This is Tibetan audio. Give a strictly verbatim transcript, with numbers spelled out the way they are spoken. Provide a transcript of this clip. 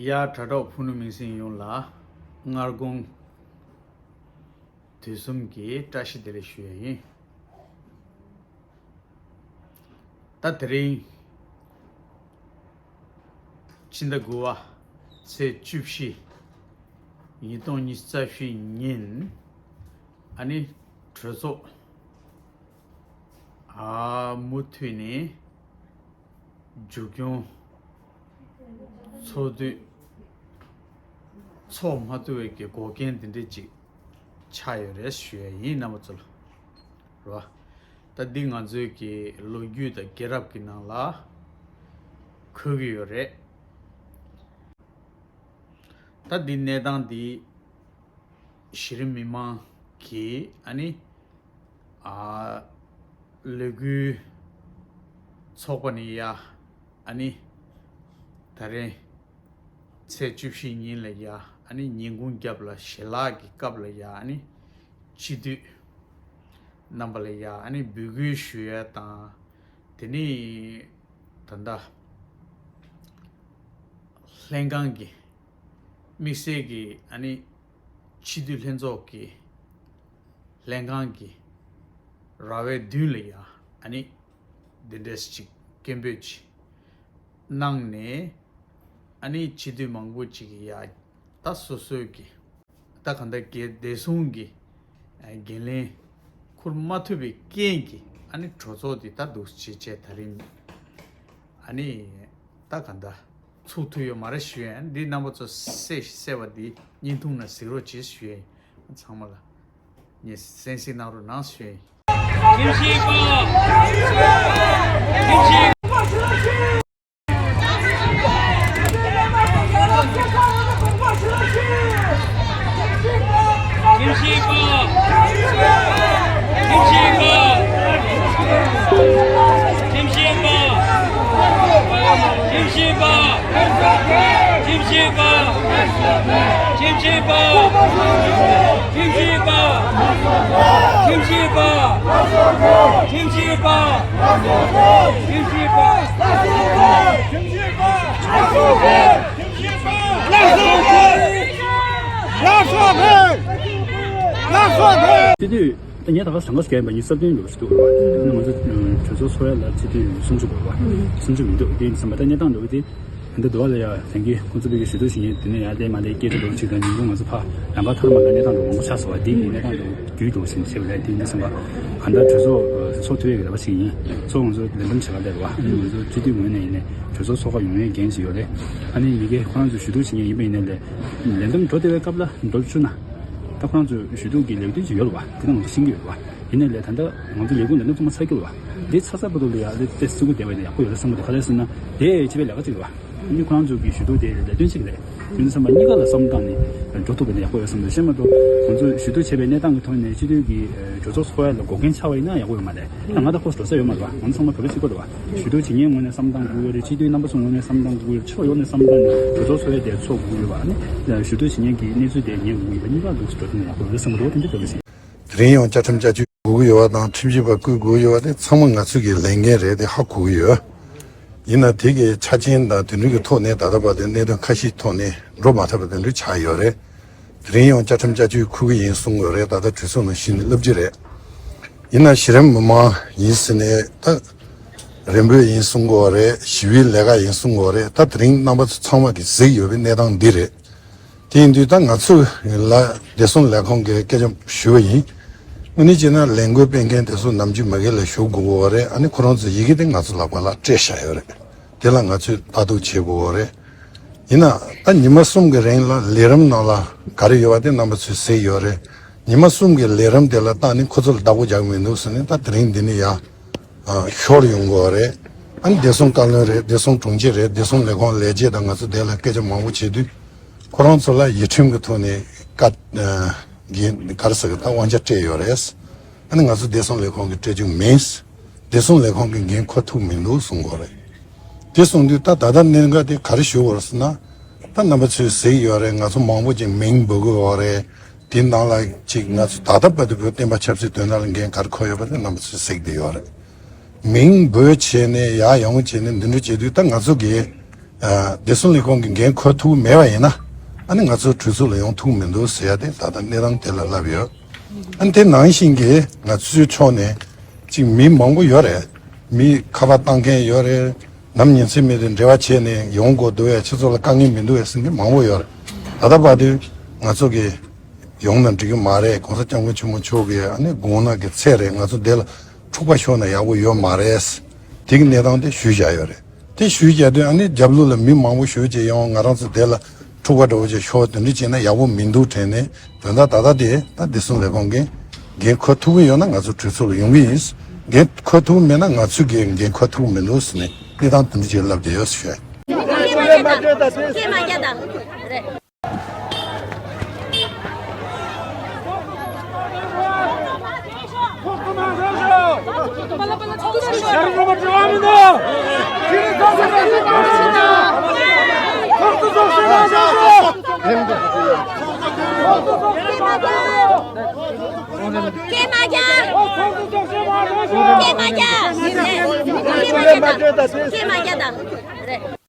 ཡ། དྲ་གྲོགས་ཕུ་ནུ་མིང་སྲིང་ཡོངས་ལ་སྔ་དགོང་དུས་གསུམ་གྱི་བཀྲ་ཤིས་བདེ་ལེགས་ཞུ་ཡ་ཡིན། ད་དེ་རིང་ཕྱི་ཟླ་དགུ་པ་ཚེས་བཅུ་བཞི། ཉིས་སྟོང་ཉི་ཤུ་རྩ་བཞི་ཉིན་ཨ་ནི་གྲོས་ཚོགས་ཨ་མུ་མཐུད་ནས་མཇུག་སྐྱོང་ཚོགས་དུས་ཚོགས་མ་ཐུབ་པའི་གི་འགོག་རྐྱེན་འདི་འདྲ་ཅིག་ཆགས་ཡོད་རེད་ཞུ་ཡ་ཡིན། རྣམ་པ་ཚོ་ལ་རེད་བ། ད་འདི་ང་ཚོའི་གི་ལོ་རྒྱུས་དང་རྒྱལ་རབས་ཀྱི་ནང་ལ་འཁོད་ཀྱི་ཡོད་རེད། ད་འདི་གནས་སྟངས་འདི་གཞི་རིམ་མི་མང་གི་ཨ་ནི་ཨ་ལས་འགུལ་ཚོགས་པ་ནས་ཡ་ཨ་ནི་ད་རེས་ཚེས་བཅུ་བཞི་ཉིན་ལ་ཡ་ཨ་ནི་ཉིན་གུང་རྒྱབ་ལ་ཞལ་ལག་གི་སྐབས་ལ་ཡ་ཨ་ནི་སྤྱི་འཐུས་རྣམ་པ་ལ་ཡ་ཨ་ནི་འབོད་སྐུལ་ཞུ་ཡ་དང་། དེ་ནི་ད་ལྟ་ལྷན་ཁང་གི་དམིགས་བསལ་གྱི་ཨ་ནི་སྤྱི་འཐུས་ལྷན་ཚོགས་ཀྱི་ལྷན་ཁང་གི་ར་བའི་མདུན་ལ་ཡ་ཨ་ནི་འདི་འདྲས་ཅིག་སྐད་འབོད་ཅིག་གནང་ནས་ཨ་ནི་སྤྱི་འཐུས་མང་པོ་ཅིག་གི་ཡ་ད་སོ་སོའི་གི་ད་ག་འདྲ་གི་བདེ་སྲུང་གི་འགན་ལེན་འཁུར་མ་ཐུབ་པའི་རྐྱེན་གྱིས་ཨ་ནི་གྲོས་ཚོགས་འདི་ད་འདུག་སེ་བྱས་བྱས་ད་རིང་ཨ་ནི་ད་ག་འདྲ་ཚུགས་ཐུབ་ཡོད་མ་རེད་ཞུ་ཡ་ཡིན། འདི་རྣམ་པ་ཚོ་གསལ་ཞིང་གསལ་བ་འདི་བརྙན་ཐུང་ནང་གཟིགས་རོགས་བྱེད་ཞུ་ཡ་ཡིན། ཚང་མ་ལ་ངས་གསན་གཟིགས་གནང་རོགས་གནང་ཞུ་ཡ་ཡིན། ཁྲིམས་ཞིབ་པ། ཁྲིམས་ཞིབ། ཁྲིམས་ཞིབ་པ། ཁྲིམས་ཞིབ་པ། ཁྲིམས་ཞིབ་པ། ཁྲིམས་ཞིབ་པ། ཁྲིམས་ཞིབ་པ། ཁྲིམས་ཞིབ་པ། ཁྲིམས་ཞིབ་པ། ཁྲིམས་ཞིབ་པ། ཁྲིམས་ཞིབ་པ། ཁྲིམས་ཞིབ་པ། ཁྲིམས་ཞིབ་པ། ཁྲིམས་ཞིབ་པ། ཁྲིམས་ཞིབ་པ། ཁྲིམས་ཞིབ་པ། ལགས་སོ་ཕེབས། ལགས་སོ་ཕེབས། ལགས་སོ་ཕེབས། སྤྱི་འཐུས་ད་ངས་ད་ག་ཟངས་དཀར་བཀལ་པ་ཉིས་སྟོང་ལོ་ཞིག་འདུག་རེད་བ། ང་ཚོ་གྲོས་ཚོགས་ཚོགས་ཡ་ལ་སྤྱི་འཐུས་སུམ་ཅུ་འདུག་རེད་བ། སུམ་ཅུ་མི་འདུག་དེ་ཡིན་ཙང་མ་ད་གནས་སྟངས་འདྲ་བོ་དེ་ད་ལྟ་འདུག་བ་ལ་ཡ་དེང་གི་ཁོང་ཚོ་བོད་ཀྱི་ཞུ་གཏུག་བྱེད་མཁན་དེ་ནས་ཡར་བསྡད་མར་བསྡད་སྐད་ཆ་འདྲ་བོ་ཅིག་དང་ཉིན་གུང་ང་ཚོ་ཕ་ལམ་བར་ཐར་མ་དང་གནས་སྟངས་འདྲ་བོ་མང་པོ་ཆགས་སོང་བ། དེ་གི་གནས་སྟངས་འདྲ་བོ་རྒྱུས་འདྲ་བོ་ཞིག་བྱེད་པ་རེད། དེ་ཡིན་ཙང་མ་ད་ལྟ་གྲོས་ཚོགས་ཚོགས་ཐུབ་ཡས་ཀྱི་རེ་བ་ཞིག་ཡིན། ཚོགས་ང་ཚོ་ལས་འདེམས་བྱེད་ག་བསྡད་རེད་བ། ང་ཚོ་སྤྱི་འཐུས་ངོས་ནས་ཡིན་ནའི་གྲོས་ཚོགས་ཚོགས་ཁག་ཡོང་ཡས་འགན་ཞིག་ཡོད་རེད། ཨ་ནི་མི་སྒེར་ཁོ་རང་ཚོ་ཞུ་གཏུག་བྱེད་མཁན་ཡིན་པ་ཡིན་ནའི་ལས་ལས་འདེམས་འགྲོ་བདེ་བའི་སྐབས་ལ་འགྲོ་བཅུག་ན། ད་ཁོ་རང་ཚོ་ཞུ་གཏུག་གི་ལས་དོན་ཅིག་ཡོད་རེད་བ། དེ་ད་ང་ཚོ་ཤེས་ཀྱི་ཡོད་རེད་བ། ཡིན་ནའི་ལས་ད་ལྟ་ང་ཚོ་ལས་ཁུངས་ལས་འདེམས་ཚང་མ་ཚར་གྱི་རེད་བ། འདི་ཚར་ཚར་བར་དུ་ལ་ཡ་ལས་དེ་སེ་གོ་བསྡད་པ་ཡིན་ན་ཡག་པོ་ཡོད་རེད་བསམ་གི་འདུག་ག་རེ་ཟེར་ན་དེ་སྤྱི་པའི་ལས་ཀ་ཅིག་རེད་བ། ཨ་ནི་ཁོ་རང་ཚོ་གི་ཞུ་གཏུག་དེ་ལས་དོན་ཅིག་རེད། ཡིན་ཙང་མ་གཉིས་ཀ་ལ་བསམ་བློ་བཏང་ནས་འགྲོ་ཐུབ་པ་ཡིན་ན་ཡག་པོ་ཡོད་བསམ་གི་འདུག་གཞན་མ་གཏོགས་ང་ཚོ་ཞུ་གཏུག་བྱས་པའི་གནས་སྟངས་ཀྱི་ཐོག་ནས་སྤྱི་འཐུས་ཀྱི་གྲོས་ཚོགས་ཚོགས་ཡ་ལ་འགོག་རྐྱེན་ཆགས་པ་ཡིན་ན་ཡག་པོ་ཡོད་མ་རེད། ད་ང་ད་ཁོ་འགྲོ་ས་ཡོད་མ་རེད་བ། ང་ཚོ་ཚང་མ་བོད་པ་གཅིག་པ་རེད་བ། ཞུ་གཏུག་བྱེད་མཁན་ངོས་ནས་བསམ་བློ་བཏང་དགོས་ཀྱི་ཡོད་རེད། སྤྱི་འཐུས་རྣམ་པ་ཚོ་ངོས་ནས་བསམ་བློ་བཏང་དགོས་ཀྱི་ཡོད་རེད། ཕྱོགས་ཡོངས་ནས་བསམ་བློ་བཏང་ནས་གྲོས་ཚོགས་ཚོགས་ཡ་དེ་ཚོགས་དགོས་ཀྱི་ཡོད་པ། ཨ་ནི་ཞུ་གཏུག་བྱེད་མཁན་གྱི་གནས་ཚུལ་དེ་ཉན་དགོས་ཀྱི་ཡོད་པ། གཉིས་ཀ་འདུག་སེ་འགྲོ་ཐུབ་ན་ཡག་པོ་རེད་བསམ་གྱི་འདུག་དེ་འདྲ་འདྲ་བོ་ཞིག་དེ་རིང་ཡང་བཅའ་ཁྲིམས་བསྐྱར་བཅོས་དགོས་ཀྱི་ཡོད་པ་དང་ཁྲིམས་ཞིབ་པ་བསྐོ་དགོས་ཀྱི་ཡོད་པ་དེ་ཚང་མ་ང་ཚོ་གི་ལས་འགན་རེད། དེ་ཧ་གོ་གི་ཡོད། ཡིན་ན་དེ་གི་ཆ་རྐྱེན་དང་དེ་འདྲ་གི་ཐོག་ནས་ད་ལྟ་བར་དུ་གནད་དོན་ཁ་ཤས་ཐོག་ནས་འགྲོ་མ་ཐུབ་པ་དེ་འདྲ་ཆགས་ཡོད་རེད། དེ་རིང་ཡང་བཅའ་ཁྲིམས་བསྐྱར་བཅོས་འཁུར་གྱི་ཡིན་གསུང་གི་ཡོད་རེད། ད་ལྟ་གྲོས་ཚོགས་ནང་ཞུས་ནས་ལབ་ཀྱི་རེད། ཡིན་ན་གཞི་རིམ་མི་མང་ཡིན་ཟེར་ནས་ད་རེ་འབོད་ཡིན་གསུང་གི་ཡོད་རེད། ཞི་བའི་ལས་ཀ་ཡིན་གསུང་གི་ཡོད་རེད། ད་དེ་རིང་རྣམ་པ་ཚོ་ཚང་མ་གིས་གཟིགས་ཡོད་པའི་གནས་སྟངས་འདི་རེད། དེ་ཡིན་དུས་ད་ང་ཚོ་ལ་བདེ་སྲུང་ལས་ཁུངས་ཀྱི་སྐད་ཆ་ཞུ་བ་ཡིན། དངོས་གནས་བྱས་ན་ལས་འགུལ་སྤེལ་མཁན་དེ་ཚོ་ནམ་རྒྱུན་མ་གི་ལ་ཞུ་དགོས་ཀྱི་ཡོད་རེད། ཨ་ནི་ཁོ་རང་ཚོ་ཡི་གེ་དེ་ང་ཚོ་ལག་པ་ལ་སྤྲད་བཞག་ཡོད་རེད། དེ་ལ་ང་ཚོས་ལྟ་རྟོག་བྱེད་དགོས་ཀྱི་ཡོད་རེད། ཡིན་ན་ད་ཉི་མ་གསུམ་གྱི་རིང་ལ་ལས་རིམ་ནང་ལ་ག་རེ་ཡོད་པ་དེ་རྣམ་པ་ཚོས་གཟིགས་ཡོད་རེད། ཉི་མ་གསུམ་གྱི་ལས་རིམ་དེ་ལ་བརྟེན་ནས་ཁོ་ཚོ་ལ་བདག་པོ་རྒྱག་གི་མི་འདུག་ཟེར་ནས་ད་དེ་རིང་འདི་ནས་ཡར་ཨ་ཤོར་ཡོང་གི་ཡོད་རེད། ཨ་ནི་བདེ་སྲུང་བཀའ་བློན་རེད། བདེ་སྲུང་དྲུང་ཆེ་རེད། བདེ་སྲུང་ལས་ཁུངས་ལས་བྱེད་དང་ང་ཚོ་དེ་ལ་སྐད་ཆ་མང་པོ་བྱེད་དུས། ཁོ་རང་ཚོ་ལ་ཡིག་ཁྲིམས་ཀྱི་ཐོག་ནས་བཀའ་ཨ་འགན་ག་རེ་ཟེར་གི་ད་དབང་ཆ་སྤྲད་ཡོད་རེད། ཨ་ནི་ང་ཚོ་བདེ་སྲུང་ལས་ཁུངས་ཀྱིས་སྤྲད་རྒྱུ་མིན། བདེ་སྲུང་ལས་ཁུངས་ཀྱི་འགན་འཁུར་ཐུབ་མི་འདུག་གསུང་གི་ཡོད་རེད། དེ་གསུང་དུས་ད་ད་ལྟ་གནད་འགག་དེ་ག་རེ་ཞུ་དགོས་རེད་ཟེར་ན། ད་རྣམ་པ་ཚོས་གཟིགས་ཡོད་རེད། ང་ཚོ་མང་པོ་ཅིག་མིང་འབོད་ཀྱི་ཡོད་རེད། དེ་ནང་ལ་ཅིག་ང་ཚོ་ད་ལྟ་བར་དུ་བོད་བསྟན་པ་ཆབ་སྲིད་དོན་དག་ལ་འགན་ག་རེ་འཁུར་ཡོད་པ་དེ་རྣམ་པ་ཚོས་གཟིགས་བསྡད་ཡོད་རེད། མིང་འབོད་བྱས་ནས་ཡར་ཡོང་བྱས་ནས་འདི་འདྲ་བྱེད་དུས་ད་ང་ཚོ་གིས་ བདེ་སྲུང་ལས་ཁུངས་ཀྱི་འགན་འཁུར་ཐུབ་མེད་པ་ཡིན་ན། ཨ་ནི་ང་ཚོ་གྲོས་ཚོགས་ལ་ཡོང་ཐུབ་མི་འདུག་ཟེར་ཡ་དེ་ད་ལྟ་གནས་སྟངས་དེ་ལ་ལབ་ཡོད། ཨ་ནི་དེ་ནང་བཞིན་གྱི་ང་ཚོའི་ཕྱོགས་ནས་ཅིག་མི་མང་པོ་ཡོད་རེད། མི་ཁ་པར་བཏང་མཁན་ཡོད་རེད། ནམ་ཉིན་མཚན་མེད་དུ་འབྲེལ་བ་བྱས་ནས་ཡོང་དགོས་འདུག་ཡ། ཁྱེད་ཚོ་ལ་དཀའ་ངལ་མི་འདུག་ཡ་ཟེར་མཁན་མང་པོ་ཡོད་རེད། ད་ལྟ་བར་དུ་ང་ཚོ་གི་ཡོང་ན་འགྲིག་གི་མ་རེད། ༸གོང་ས་༸སྐྱབས་མགོན་ཆེན་པོ་མཆོག་གི་ཨ་ནི་དགུང་ན་གི་ཚད་རེད། ང་ཚོ་འདི་ལ་འཁྲུག་པ་ཤོར་ན་ཡག་པོ་ཡོད་མ་རེད། དེ་གི་གནས་སྟངས་དེ་ཞུས་བཞག་ཡོད་རེད། དེ་ཞུས་བཞག་དུས་ཨ་ནི་རྒྱབ་ལོགས་ལ་མི་མང་པོ་ཞེ་པོ་ཅིག་ཡོང་། ང་རང་ཚོ་དེ་ལ་འཁྲུག་པ་འདྲ་བོ་ཅིག་ཤོར། དེ་འདྲ་བྱས་ན་ཡག་པོ་མི་འདུག་དྲན་ནས། དོན་དག་ད་ལྟ་དེ་ད་བདེ་སྲུང་ལས་ཁུངས་ཀྱི་འགན་འཁུར་ཐུབ་ཀྱི་ཡོད་ན་ང་ཚོ་གྲོས་ཚོགས་ལ་ཡོང་གི་ཡིན། འགན་འཁུར་ཐུབ་མེད་ན་ང་ཚོས་ཀྱི་འགན་འཁུར་ཐུབ་མི་འདུག་ཟེར་ནས་གནས་སྟངས་དེ་འདྲ་ཅིག་ལབ་བསྡད་ཡོད་ཟེར་ཞུ། སྐད་མ་རྒྱག་དང་། སྐད་མ་རྒྱག་དང་། རེད། སྐད་མ་རྒྱག་སྐད་མ་རྒྱག་སྐད་མ་རྒྱག་དང་། སྐད་མ་རྒྱག་དང་། རེད།